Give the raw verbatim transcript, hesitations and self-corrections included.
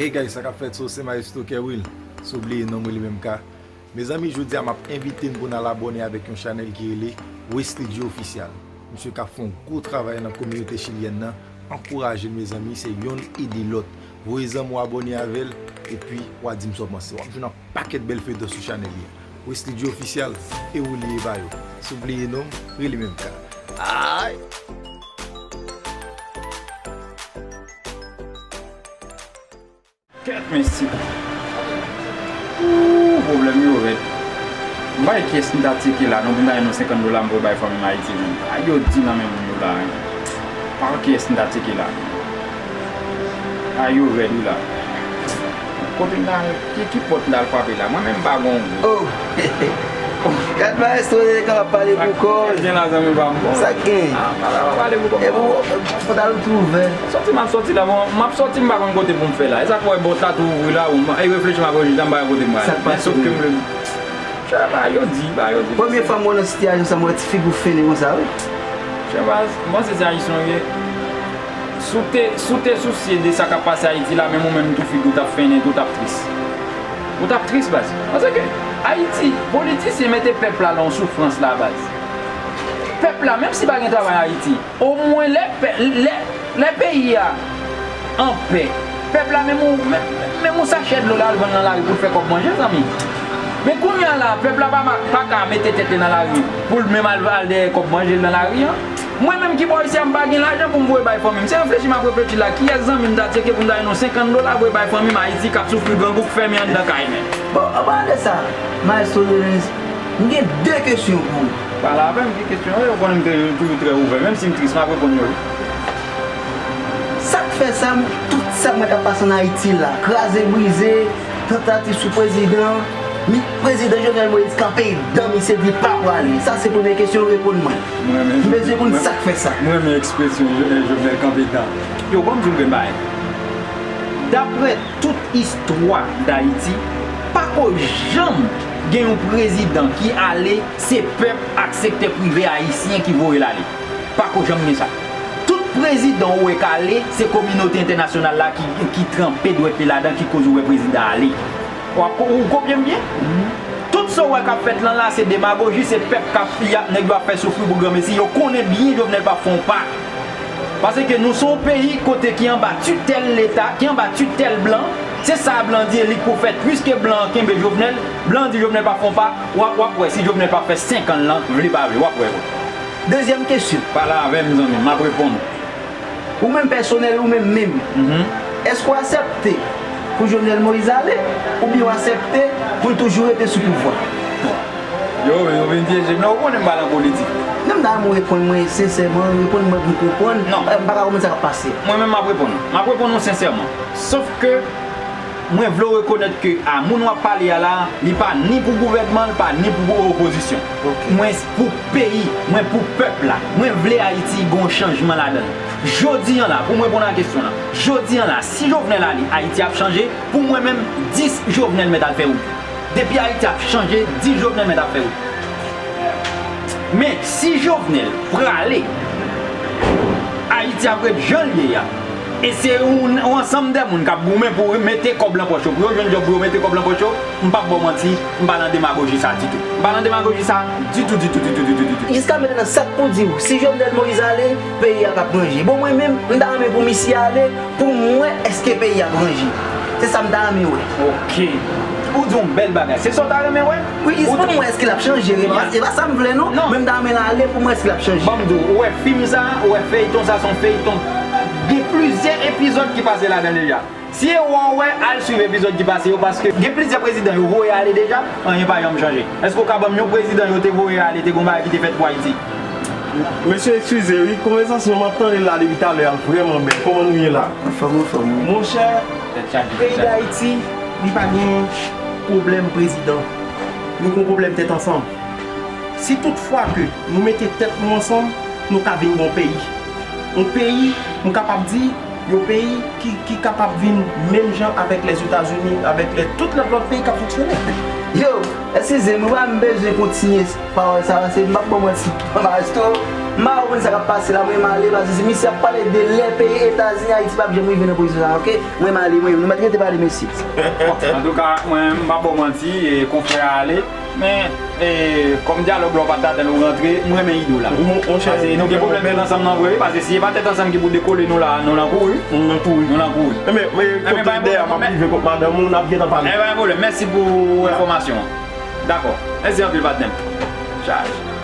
Hey guys, sa k ap fèt? So, se Maestro Kerwill. Sou bliye non mwen li menm ka. Mezanmi, jodi a m ap envite n pou n al abòne avèk yon chanèl ki rele Wesley G Official. Misye k ap fè yon gwo travay nan kominote chilyèn nan. Ankouraje l, mezanmi, se yonn ede lòt. Voye zanmi w abòne avè l, epi w a di m sa w panse. W ap jwenn yon pakèt bèl feyton sou chanèl li a. Wesley G Official, e ou li ye ba yo. Sou bliye non m, rele menm ka. Ay! Kèt mesye. Ooh, pwoblèm yo rèd. M pa wè kiyès m ta tcheke la non, pou m ta jwenn yon senkant dola m voye bay fanmi m Ayiti menm. Ay, yo di nan men moun yo la, wi. M pa wè kiyès m ta tcheke la. Ay, yo rèd wi la. Kote m ta, ki, ki pòt m ta al frape la? Mwen menm m pa gon gwo. Oh! Gad maestro Elegan ap pale pou kò l. Sa k gen la, zanmi pa m? Bon. Sa k gen? Ah, pa, pa pale pou kò m. E pou, pou ta l twouve. Sòti m ap sòti la, bon, m ap sòti, m pa konn kote pou m fè la. E sa k fè bòt la tou ouvri la, ou, e reflechi m ap reflechi la, m pa wè kote m prale. Sa k pase? Men sòf ke m leve. Chè, ba yo di, ba yo di. Premye fwa m wè w nan sitiyasyon sa, m wè ti figi w fennen konsa, wi. Chè, baz, m panse se Ayisyen w ye. Si w te, si w te sousye de sa k ap pase Ayiti la, menm ou menm tou figi w t ap fennen, tou w t ap tris. Ou t ap tris, baz. Paske Ayiti, politisyen mete pèp la nan yon soufrans la, baz. Pèp la, menm si pa gen travay Ayiti, omwen lè pè-, lè, lè peyi a an pè, pèp la menm yon, menm, menm yon sachè dlo l al vann nan lari pou l fè kòb manje, zanmi. Men kounye a la, pèp la pa ma-, pa ka mete tèt li nan lari pou l menm al, al dèyè kòb manje l nan lari an. Mwen menm ki bò isi a, m pa gen lajan pou m voye bay fanmi m. Se reflechi m ap reflechi la, kiyès zanmi m ta tcheke pou m ta jwenn yon senkant dola voye bay fanmi m Ayiti k ap soufri grangou, k fèmen anndan kay menm. Bon, anpalan de sa, Maestro Denis, m gen de kesyon pou ou. Pale avè m, ki kesyon yo? Ou konnen m te toujou trè ouvè. Menm si m tris, m ap reponn yo, wi. Sa k fè sa, tout sa k mèt ap pase ann Ayiti la, kraze brize, tantativ sou prezidan, mi-, prezidan Jovenel Moïse kanpe dan misye di l pa prale. Sa se premye kesyon, reponn mwen. M bezwen konn sa k fè sa. Mwen renmen ekspresyon Jo-, Jovenel kanpe dan. Yo, ban m di w yon bagay. Daprè tout istwa Dayiti, pako janm gen yon prezidan ki ale, se pèp ak sektè prive ayisyen ki voye l ale. Pako janm gen sa. Tout prezidan ou wè k ale, se kominote entènasyonal la ki, ki tranpe dwèt li ladan, ki koz ou wè prezidan ale. W ap ko-, ou kopye m byen? Tout sa w wè k ap fèt lan la, se demagoji, se pèp k ap, y ap, nèg yo ap fè soufri pou granmesi. Yo konnen byen Jovenel p ap fè yon pa. Paske nou se yon peyi kote ki anba titèl Leta, ki anba titèl blan. Se sa blan di, e li k pou fèt. Piske blan an kenbe Jovenel, blan an di Jovenel p ap fè yon pa, w ap, w ap wè si Jovenel p ap fè senk an lan, vle pa vle, w ap wè. Dezyèm kesyon. Pale avè m, zanmi, m ap reponn ou. Ou menm pèsonèl, ou menm menm, èske w aksepte pou Jovenel Moïse ale, oubyen w aksepte pou l toujou rete sou pouvwa? Yo, yo vin pyeje m la, ou konnen m pa nan politik. Non, m ta renmen w reponn mwen sensèman, reponn mwen pou m konprann. Non. M pa ka konprann sa k ap pase. Mwen menm, m ap reponn ou. M ap reponn ou sensèman. Sòf ke mwen vle w rekonèt ke a moun w ap pale a la, li pa ni pou gouvènman, li pa ni pou opozisyon. Ok. Mwen pou peyi, mwen pou pèp la. Mwen vle Ayiti gon chanjman ladan l. Jodi an la, pou mwen reponn a kesyon la, jodi an la, si Jovenel ale, Ayiti ap chanje. Pou mwen menm, dis Jovenel mèt al fè wout. Depi Ayiti ap chanje, dis Jovenel mèt ap fè wout. Men, si Jovenel prale, Ayiti ap ret jan l ye a. E se yon, yon ansanm de moun k ap goumen pou mete kòb lan pòch yo, pou yo jwenn djòb, pou yo mete kòb lan pòch yo, m p ap ba w manti, m pa nan demagoji sa ditou. M pa nan demagoji sa ditou, ditou, ditou, ditou, ditou, ditou. Jiska mentnan, sa k pou di w, si Jovenel Moïse ale, peyi a p ap ranje. Bon, mwen menm, m ta renmen pou misye ale, pou m wè èske peyi ap ranje. Se sa m ta renmen wè. Ok. Ou di yon bèl bagay. Se sa w ta renmen wè? Wi, jis pou m wè èske l ap chanje. E pa, e pa sa m vle non. Non. Men m ta renmen l ale pou m wè èske l ap chanje. Ban m di w, ou wè fim sa, ou wè feyton sa, se yon feyton. Gen plizyè epizòd ki pase ladan l deja. Si e wè w wè, al swiv epizòd ki pase yo, paske gen plizyè prezidan yo voye ale deja, anyen pa janm chanje. Èske w ka ban m yon prezidan yo te voye ale, te gen yon bagay ki te fèt pou Ayiti? Mesye, eskize, wi, konvèsasyon m ap tande la depi talè a vrèman bèl. Kòman nou ye la? Anfòm, anfòm, wi. Monchè, peyi Dayiti, li pa gen pwoblèm prezidan. Nou gen pwoblèm tèt ansanm. Si tout fwa ke nou mete tèt nou ansanm, nou ka vin yon peyi. Yon peyi, m kapab di, yon peyi ki, ki kapab vin menm jan avèk Lèzetazini, avèk lè, tout lòt, lòt peyi k ap fonksyone. Yo, eskize m, wi, m bezwen kontinye pawòl sa, paske m p ap ba w manti, maestro, M pa konn sa k ap pase la, mwen m ale, paske si misye ap pale de lè peyi Etazini, Ayiti p ap janm rive nan pozisyon sa, oke? Mwen m ale, mwen, nou mèt rete pale, mesi. Antouka, mwen, m pa ba w manti, e, konfrè a ale, men, e, kòm dyalòg la w pa t atann ou rantre, m renmen ide w la. Paske nou gen pwoblèm tèt ansanm nan vre, paske si se pa tèt ansanm ki pou dekole nou la, nou nan kouri. Nou nan kouri. Nou nan kouri. Men, men, kote dèyè m ap rive kot madanm ou, n ap gentan pale. E pa gen pwoblèm, mèsi pou enfòmasyon an. Dakò. Mèsi anpil, patnè m. Chaj.